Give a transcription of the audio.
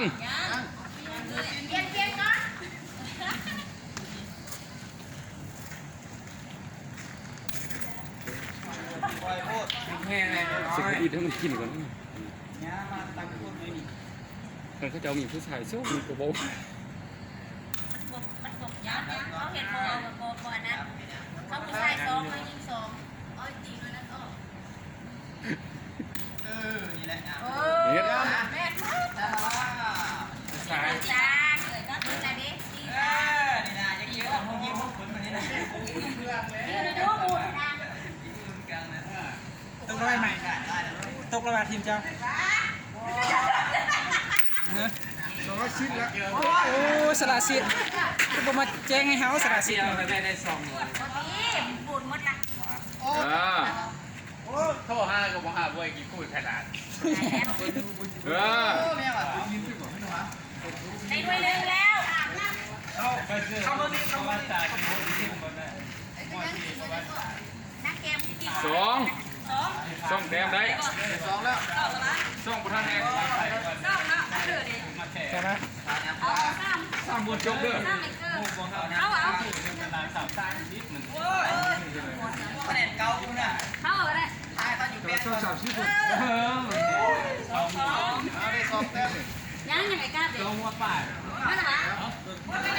ຍັງ ປ່ຽນ ປ່ຽນກ່ອນ ແມ່ນແຫຼະ ຊິເຮັດໃຫ້ມັນກິນກ່ອນ ຄັນເຂົາເຈົ້າມີຜູ້ຊາຍສອງນີ້ກໍບໍ່ ມັນຄົບ ມັນຄົບ ຍັງ ຍັງ ເຮົາເຮັດບໍ່ ບໍ່ ບໍ່ອັນນັ້ນ ເຂົາຜູ້ຊາຍສອງ ເຮົາຍິງສອງ ເອົາຕີໂດຍນັ້ນອອກ. ເອີ ນີ້ແຫຼະ ເອີ ເຮັດ ແມ່ນໝົດ ສາຍ ຈ້າ ເອີ ກໍຄືລະເດ້ ເອີ ນີ້ນະ ຢ່າກິນເອົາຂອງກິນຂອງຄົນມານີ້ນະ ຢູ່ໃນດູໝູ່ນະ ຕົກລະບາດໃໝ່ ຕົກລະບາດທີມເຈົ້າ ຮະ ສາລະສິດລະ ໂອ້ ສາລະສິດ ຄືບໍ່ມາແຈ້ງໃຫ້ເຮົາ ສາລະສິດ ໄດ້ ໄດ້ສອງ ໝົດ ໝົດລະ ເອີ ໂອ້ ໂທຫາກໍບໍ່ຮັບເວີຍ ຂີ້ຄຸຍຂະໜາດ ເອີ ໄດ້ໜ່ວຍໜຶ່ງແລ້ວ ເຂົ້າ ເຂົ້າມາ ເຂົ້າມາ ນັກເກມທີ່ ສອງ ສອງ ສອງແຕ້ມໄດ້ ສອງແລ້ວ ສອງບໍ່ທັນແຮງ ສອງເນາະ ເອີ ເດ້ ແຕ່ນະ ເອົາ ສາມ ສາມບໍ່ຈົບເດີ ສາມເດີ ເອົາ ເອົາ ໂອ້ຍ ຄະແນນເກົ່າຢູ່ນະ ເອົາກໍໄດ້ ສາມສິບ ເອີ ສອງ ເອົາໄດ້ສອງແຕ້ມ ຍັງ ຍັງໄດ້ກາບເດ້ ສອງຫົວປາຍ ມາລະຫວາ ບໍ່ໄດ້